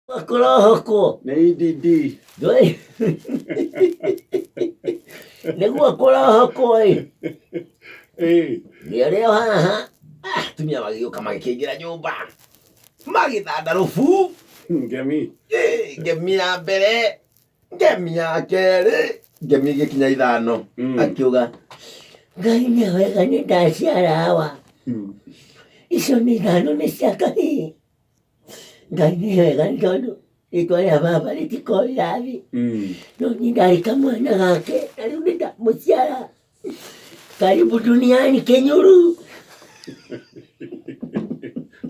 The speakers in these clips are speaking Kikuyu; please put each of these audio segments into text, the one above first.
Kũrohokwo. Nĩ EDD. Ndũĩ? Nĩguo kũrohokwo ĩ. Ĩĩ. Nĩ ũrĩ o haha. Ah, atumia magĩũka magĩkĩingĩra nyũmba. Magĩthanda rũbu. Ngemi. Ĩ, ngemi ya mbere, ngemi ya kerĩ, ngemi igĩkinya ithano. Akiuga, Ngai nĩ wega nĩ ndaciara hawa. Icio nĩ ithano nĩ cia kahĩĩ. Ngai nĩ wega nĩ tondũ rĩtwa rĩa baba rĩtikorĩra thĩ. No niĩ ndarĩ kamwana gake na rĩu nĩ ndamũciara. Karibu duniani Kenyuru.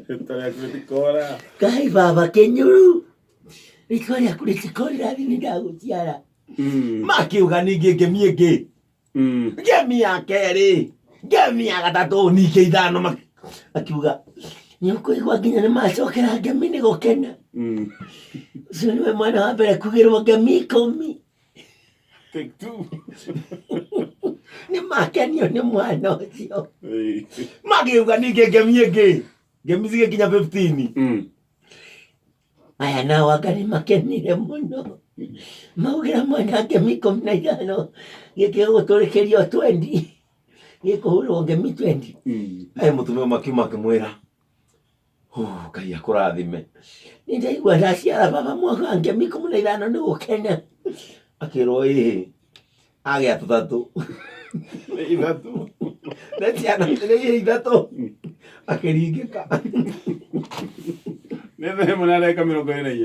Rĩtwa rĩaku rĩtikora. Ngai baba Kenyuru. Rĩtwa rĩaku rĩtikorĩra thĩ nĩ ndagũciara. Makiuga ningĩ ngemi ĩngĩ. Ngemi ya kerĩ, ngemi ya gatatũ, ningĩ ithano akiuga nĩ ũkũigua nginya nĩ macokera ngemi nĩ gũkena. Ũcio nĩwe mwana wa mbere kugĩrwo ngemi 10. Take two. Nĩ makenio nĩ mwana ũcio. Makiuga ningĩ ngemi ĩngĩ, ngemi cigĩkinya 15. Aya nao anga nĩ makenire mũno maugĩra mwana ngemi 15 gĩkĩ gũgũtũrĩkĩrio twendi gĩkũhũrwo ngemi twendi. Ĩ mũtumia ũmwe akiuma akĩmwĩra, "Ngai akũrathime, nĩ ndaigua ndaciara baba mwaka wa ngemi 15 nĩ gũkena." Akĩrwo ĩhĩ agĩa tũtatũ. Nĩ ithatũ. Nĩ ciana nĩ ihĩĩ ithatũ. Akĩringĩka. Nĩ thaa 1 na ndagĩka 24.